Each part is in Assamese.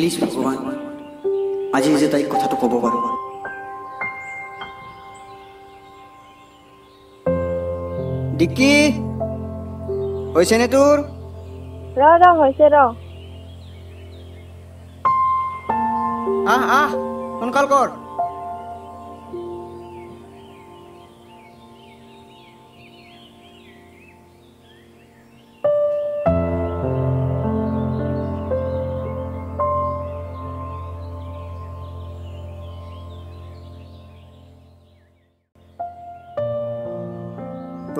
প্লিজ ভগৱান, আজি যে তাইক কথাটো ক'ব পাৰোঁ। ডিকি, হৈছেনে তোৰ? ৰ ৰ, হৈছে ৰ। আহ আহ, সোনকাল কৰ।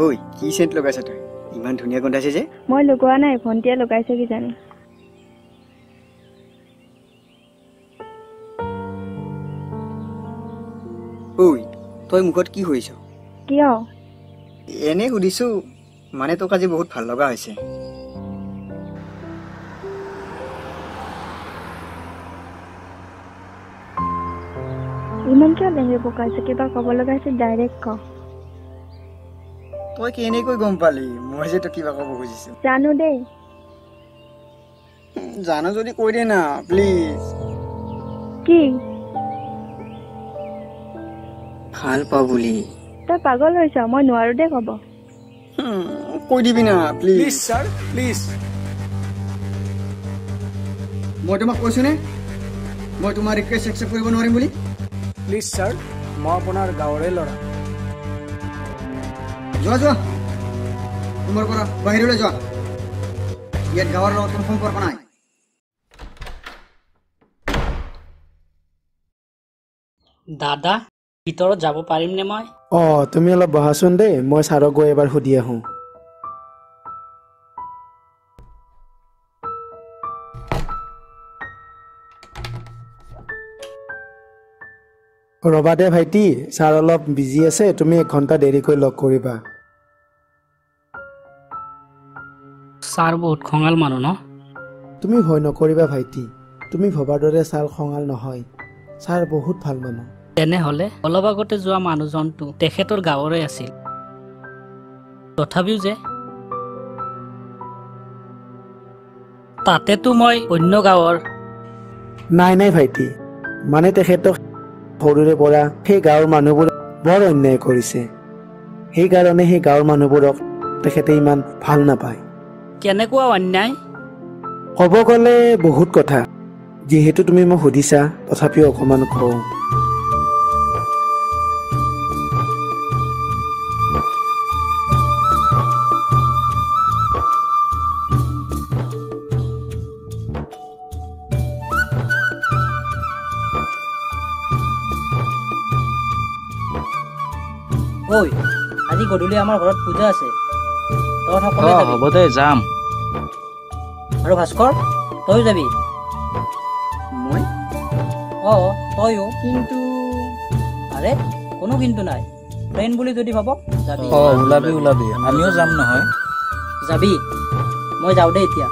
ঐ, কি চেণ্ট লগাইছ তই? ইমান ধুনীয়া গোন্ধাইছে যে। মই লগোৱা নাই, ভণ্টিয়ে লগাইছে কিজানি। ঐ, তই মুখত কি কৰিছ? কিয়? এনেই সুধিছো, মানে তোক আজি বহুত ভাল লগা হৈছে। ইমান কিয় লেঙেৰি পকাইছ? কিবা ক'ব লগা আছে ডাইৰেক্ট ক। তই কেনেকৈ গম পালি মই যে তোক কিবা ক'ব খুজিছো? জানো দেই। জানো যদি কৈ দে না প্লিজ। কি? ভাল পাওঁ বুলি। তই পাগল হৈছ, মই নোৱাৰো দেই ক'ব। কৈ দিবি না প্লিজ। Please sir, please. মই তোমাক কৈছোনে মই তোমাৰ ৰিকুৱেষ্ট একচেপ্ট কৰিব নোৱাৰিম বুলি? প্লিজ ছাৰ, মই আপোনাৰ গাঁৱৰে ল'ৰা। যোৱা যোৱা, তোমাৰ পৰা বাহিৰলৈ যোৱা। ইয়াত গাঁৱৰ লগত কোনো সম্পৰ্ক নাই। দাদা, ভিতৰত যাব পাৰিমনে মই? অঁ, তুমি অলপ বহাচোন দেই, মই ছাৰক গৈ এবাৰ সুধি আহোঁ। ৰ'বা দে ভাইটি, ছাৰ অলপ বিজি আছে, তুমি 1 ঘণ্টা দেৰিকৈ লগ কৰিবা। ছাৰ বহুত খঙাল মানুহ ন? তুমি ভয় নকৰিবা ভাইটি, তুমি ভবাৰ দৰে ছাৰ খঙাল নহয়। ছাৰ বহুত ভাল মানুহ। তেনেহ'লে অলপ আগতে যোৱা মানুহজনটো তেখেতৰ গাঁৱৰে আছিল, তথাপিও যে তাতেতো মই অন্য গাঁৱৰ। নাই নাই ভাইটি, মানে তেখেতক সৰুৰে পৰা সেই গাঁৱৰ মানুহবোৰে বৰ অন্যায় কৰিছে, সেইকাৰণে সেই গাঁৱৰ মানুহবোৰক তেখেতে ইমান ভাল নাপায়। কেনেকুৱা অন্যায়? ক'ব গ'লে বহুত কথা, যিহেতু তুমি মোক সুধিছা তথাপিও অকণমান কওঁ। ঐ, আজি গধূলি আমাৰ ঘৰত পূজা আছে, তহঁত সকলোৱে অঁ যাবি। হ'ব দে, যাম। আৰু ভাস্কৰ, তয়ো যাবি। মই? অঁ, তয়ো। কিন্তু আৰে কোনো কিন্তু নাই, ফ্ৰেণ্ড বুলি যদি ভাব যাবি। অঁ, ওলাবি ওলাবি, আমিও যাম নহয়। যাবি, মই যাওঁ দেই এতিয়া।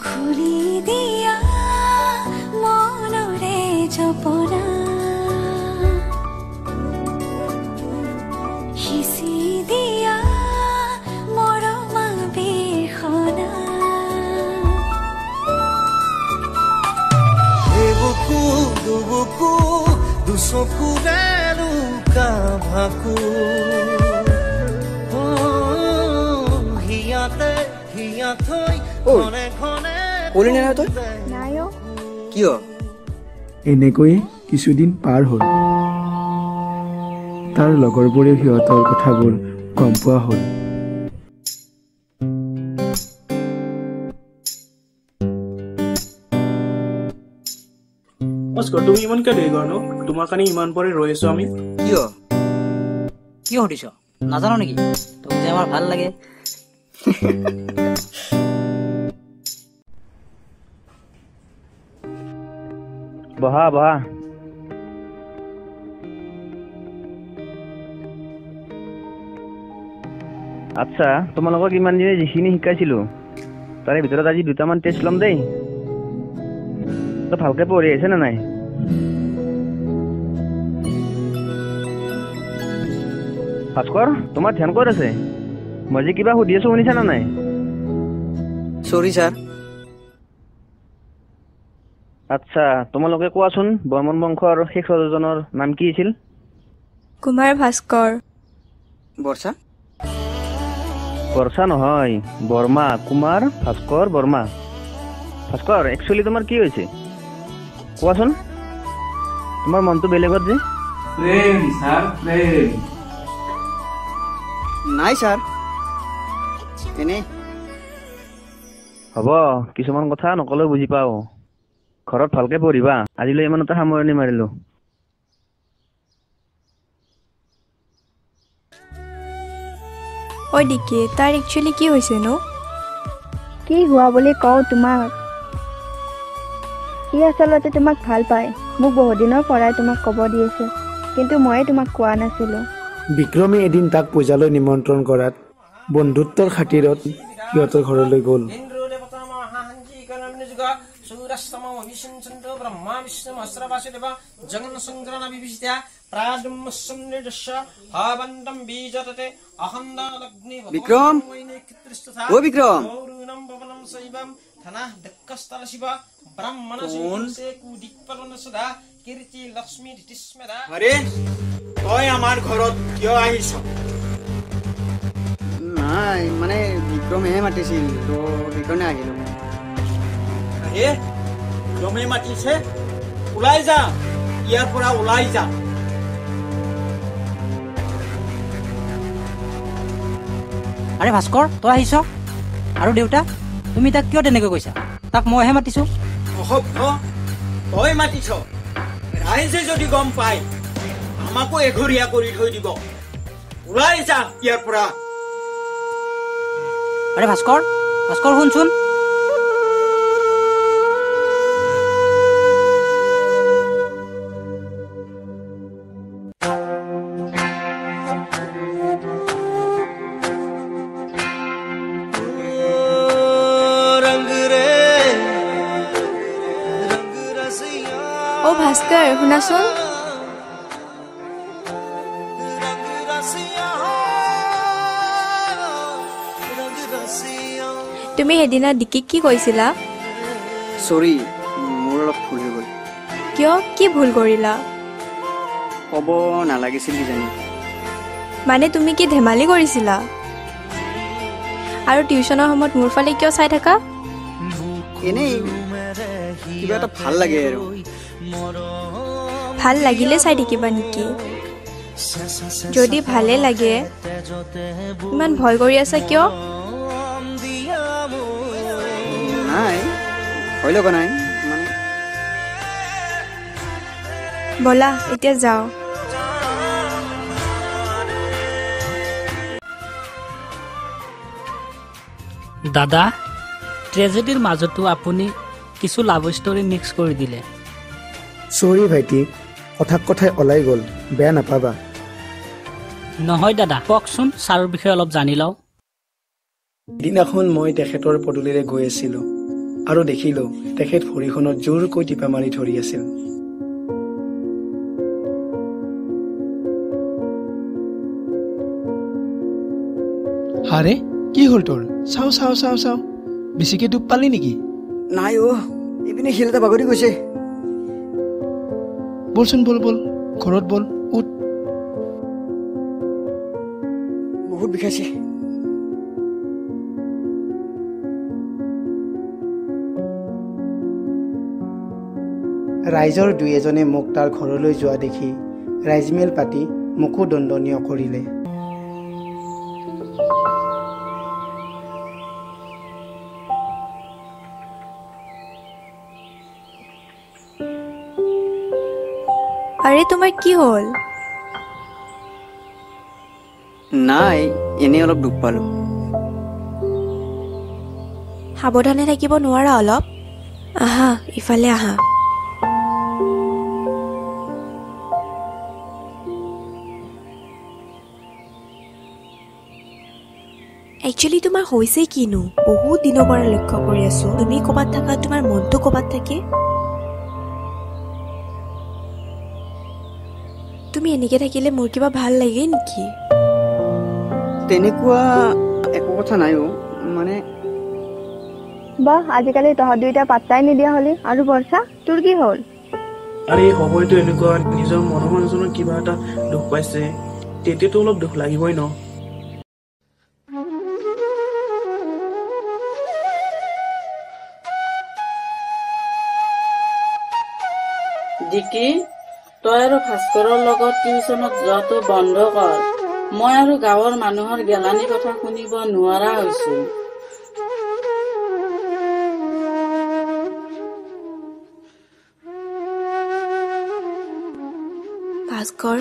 খুলি দিয়া মনৰে জপনা, সিঁচি দিয়া মৰমা বিখনা। এবুকু দুবুকু দুচকুৰে লুকা ভাকু, হিয়াতে হিয়া থৈ ঐ, ঘনে ঘনে কলি নে নাই তই? নাই অ'। কিয়? এনেকৈয়ে কিছুদিন পাৰ হ'ল। তাৰ লগৰবোৰেও সিহঁতৰ কথাবোৰ গম পোৱা হ'ল। ভাস্কৰ, তুমি ইমান কিয় দেৰি কৰা নো? তোমাৰ কাৰণে ইমান পৰে ৰৈ আছো আমি। কিয়? কিয় সুধিছ? নাজানো নেকি তোক যে আমাৰ ভাল লাগে? বহা বহা। আচ্ছা, তোমালোকক ইমান দিনে যিখিনি শিকাইছিলোঁ তাৰে ভিতৰত আজি দুটামান টেষ্ট ল'ম দেই। তই ভালকৈ পঢ়ি আহিছে নে নাই? ভাস্কৰ, তোমাৰ ধ্যান ক'ত আছে? মই যে কিবা সুধি আছোঁ শুনিছা নে নাই? চৰি ছাৰ। আচ্ছা, তোমালোকে কোৱাচোন বৰ্মন বংশৰ শেষ ৰজাজনৰ নাম কি আছিল? কুমাৰ ভাস্কৰ। বৰ্ষা। বৰ্ষা নহয়, বৰ্মা। কুমাৰ ভাস্কৰ বৰ্মা। ভাস্কৰ, একচুৱেলি তোমাৰ কি হৈছে কোৱাচোন? তোমাৰ মনটো বেলেগত যে। প্ৰেম ছাৰ, প্ৰেম। নাই ছাৰ, এনেই। হ'ব, কিছুমান কথা নকলেও বুজি পাওঁ। ঘৰত ভালকে পঢ়িবা। আজিলৈ ইমানতে সামৰণি মাৰিলো। ঐ ডিকি, তাৰ একচুৱেলি কি হৈছে নো? কি হোৱা বুলি কওঁ তোমাক? সি আচলতে তোমাক ভাল পায়। মোক বহুদিনৰ পৰাই তোমাক ক'ব দি আছে, কিন্তু ময়ে তোমাক কোৱা নাছিলোঁ। বিক্ৰমে এদিন তাক পূজালৈ নিমন্ত্ৰণ কৰাত বন্ধুত্বৰ খাতিৰত সিহঁতৰ ঘৰলৈ গ'ল। বিক্ৰম, অ বিক্ৰম। আৰে তই আমাৰ ঘৰত কিয় আহিছ? নাই মানে বিক্ৰমেহে মাতিছিল, তো সেইকাৰণে আহিলো। আৰে বিক্ৰমে মাতিছে? ওলাই যা ইয়াৰ পৰা, ওলাই যা। আৰে ভাস্কৰ, তই আহিছ? আৰু দেউতা, তুমি তাক কিয় তেনেকৈ কৈছা? তাক মইহে মাতিছোঁ। অসভ্য, তই মাতিছ? ৰাইজে যদি গম পায় আমাকো এঘৰীয়া কৰি থৈ দিব। ওলাই যা ইয়াৰ পৰা। আৰে ভাস্কৰ, ভাস্কৰ শুনচোন। অ ভাস্কৰ, শুনাচোন। তুমি সেইদিনা ডিকিক কি কৈছিলা? চৰি, মোৰ অলপ ভুল হৈ গ'ল। কিয়, কি ভুল কৰিলা? ক'ব নালাগিছিল কিজানি। মানে তুমি কি ধেমালি কৰিছিলা? আৰু টিউচনৰ সময়ত মোৰ ফালে কিয় চাই থাকা? এনেই কিবা এটা ভাল লাগে আৰু। ভাল লাগিলে চাই থাকিবা নেকি? যদি ভালে লাগে ইমান ভয় কৰি আছা কিয়? নাই, ভয় লগা নাই মানে। ব'লা এতিয়া যাওঁ। দাদা, ট্ৰেজেডিৰ মাজতো আপুনি কিছু লাভ ষ্টৰী মিক্স কৰি দিলে। চৰি ভাইটি, কথাক কথাই ওলাই গ'ল, বেয়া নাপাবা। নহয় দাদা, কওকচোন ছাৰৰ বিষয়ে অলপ জানি লওঁ। এদিনাখন মই তেখেতৰ পদূলিৰে গৈ আছিলোঁ আৰু দেখিলোঁ তেখেত ভৰিখনত জোৰকৈ টিপা মাৰি ধৰি আছিল। আৰে কি হ'ল তোৰ? চাওঁ চাওঁ চাওঁ চাওঁ, বেছিকে দুখ পালি নেকি? নাই অ', ইপিনে শিল এটা বাগৰি গৈছে। বলচোন, বল বল, ঘৰত বল, উঠ। বহুত বিষাইছে। ৰাইজৰ দুই এজনে মোক তাৰ ঘৰলৈ যোৱা দেখি ৰাইজমেল পাতি মোকো দণ্ডনীয় কৰিলে। আৰে তোমাৰ কি হ'ল? নাই, এনেই অলপ দুখ পালো। সাৱধানে থাকিব নোৱাৰা অলপ? আহা, ইফালে আহা। একচুৱেলি তোমাৰ হৈছে কিনো? বহুত দিনৰ পৰা লক্ষ্য কৰি আছো, তুমি ক'ৰবাত থাকা, তোমাৰ মনটো ক'ৰবাত থাকে। তুমি এনেকে থাকিলে মোৰ কিবা ভাল লাগে নেকি? তেনেকুৱা একো কথা নাই অ', মানে বাহ, আজিকালি তহঁত দুইটা পাত্তাই নিদিয়া হলি। আৰু বৰ্ষা, তোৰ কি হ'ল? আৰে হ'বইতো এনেকুৱা, নিজৰ মনৰ মানুহজনৰ কিবা এটা দুখ পাইছে, তেতিয়াতো অলপ দুখ লাগিবই ন। ডিকি, তই আৰু ভাস্কৰৰ লগত টিউচনত যোৱাটো বন্ধ কৰ। মই আৰু গাঁৱৰ মানুহৰ গেলানি কথা শুনিব নোৱাৰা হৈছো। ভাস্কৰ,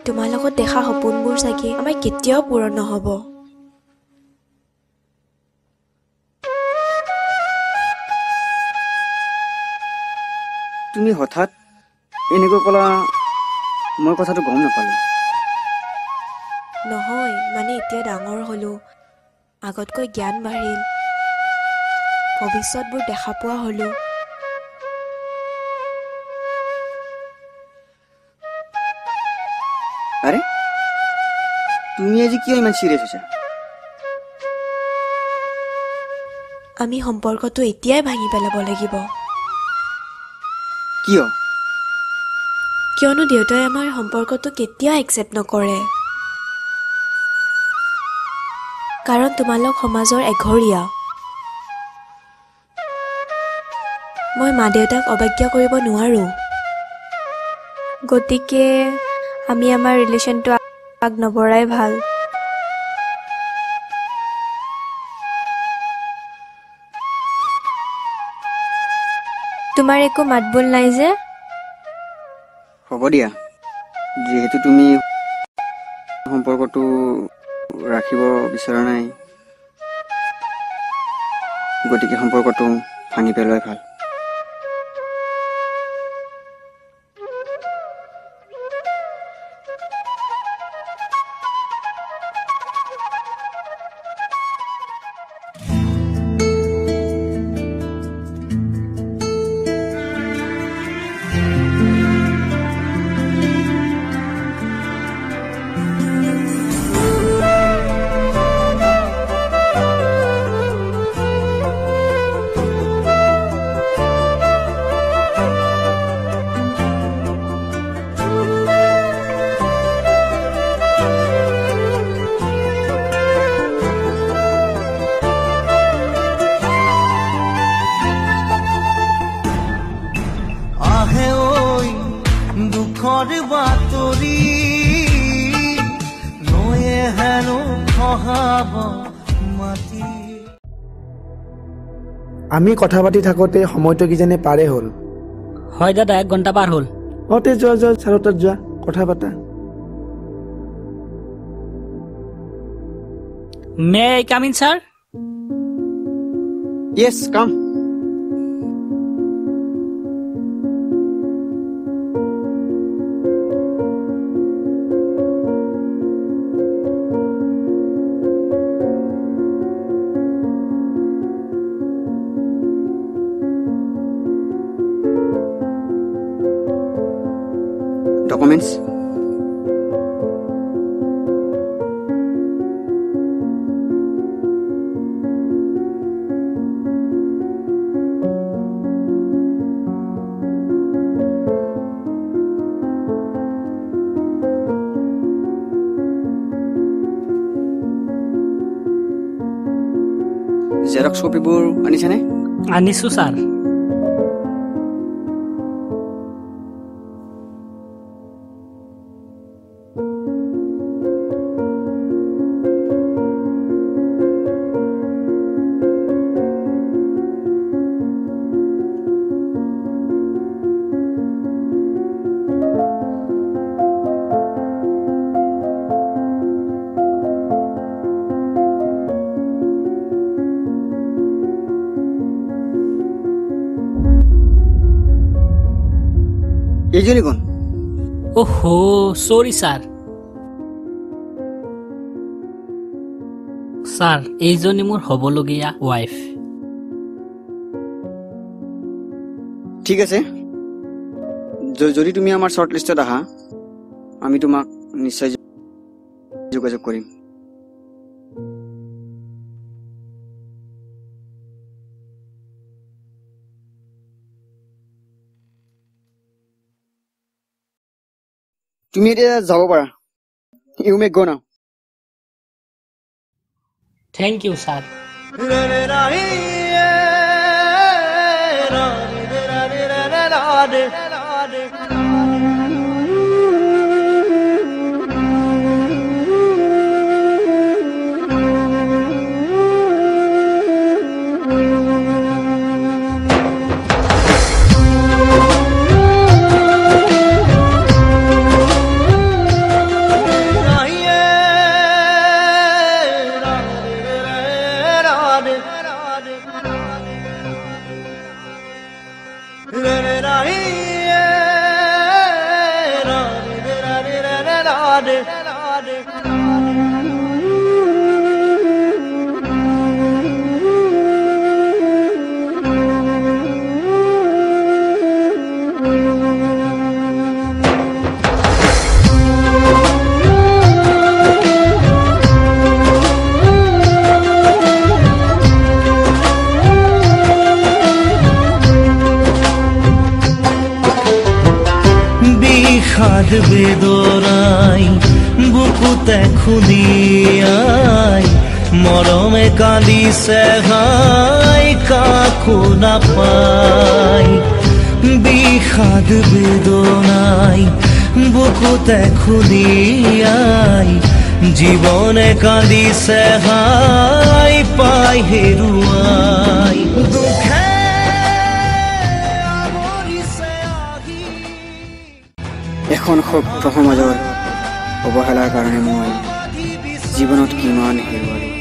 তোমাৰ লগত দেখা সপোনবোৰ চাগে আমাৰ কেতিয়াও পূৰণ নহ'ব। তুমি হঠাৎ এনেকৈ ক'লা, মই কথাটো গম নাপালোঁ। নহয় মানে এতিয়া ডাঙৰ হ'লো, আগতকৈ জ্ঞান বাঢ়িল, ভৱিষ্যতবোৰ দেখা পোৱা হ'লো। আৰে তুমি আজি কিয় ইমান চিৰিয়াছ হৈছা? আমি সম্পৰ্কটো এতিয়াই ভাঙি পেলাব লাগিব। কিয়? কিয়নো দেউতাই আমাৰ সম্পৰ্কটো কেতিয়াও একচেপ্ট নকৰে। কাৰণ তোমালোক সমাজৰ এঘৰীয়া। মই মা দেউতাক অৱজ্ঞা কৰিব নোৱাৰোঁ। গতিকে আমি আমাৰ ৰিলেশ্যনটো আগ নবঢ়াই ভাল। তোমাৰ একো মাতবোল নাই যে? হ'ব দিয়া, যিহেতু তুমি সম্পৰ্কটো ৰাখিব বিচৰা নাই, গতিকে সম্পৰ্কটো ভাঙি পেলোৱাই ভাল। আমি কথা পাতি থাকোঁতে সময়টো কিজানি পাৰে হ'ল। হয় দাদা, 1 ঘণ্টা পাৰ হ'ল। অ তে যোৱা যোৱা, ছাৰৰ তাত যোৱা, কথা পাতা। May I come in sir? Yes, come. Documents. Xerox কপিবোৰ আনিছেনে? আনিছো ছাৰ। এইজনী কোন? অহ' চৰি ছাৰ। ছাৰ, এইজনী মোৰ হ'বলগীয়া ৱাইফ। ঠিক আছে, যদি তুমি আমাৰ শ্বৰ্ট লিষ্টত আহা, আমি তোমাক নিশ্চয় যোগাযোগ কৰিম। তুমি এতিয়া যাব পাৰা। You may go now. Thank you sir. বিষাদ বেদনাই বুকুতে খুন্দিয়াই মৰমে কান্দিছে হাই কাকো নাপাই। বিষাদ বেদনাই বুকুতে খুন্দিয়াই জীৱনে কান্দিছে হাই পাই হেৰুৱাই। দুখে এখন সভ্য সমাজৰ অৱহেলাৰ কাৰণে মই জীৱনত কিমান হেৰুৱালোঁ।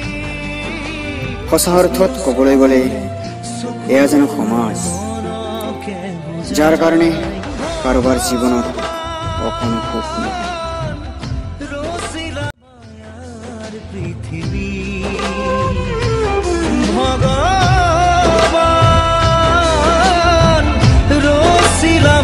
সঁচা অৰ্থত ক'বলৈ গ'লে এয়া জানো সমাজ, যাৰ কাৰণে কাৰোবাৰ জীৱনত অকণো সুখ নহয়। ভগৱান ৰচিলা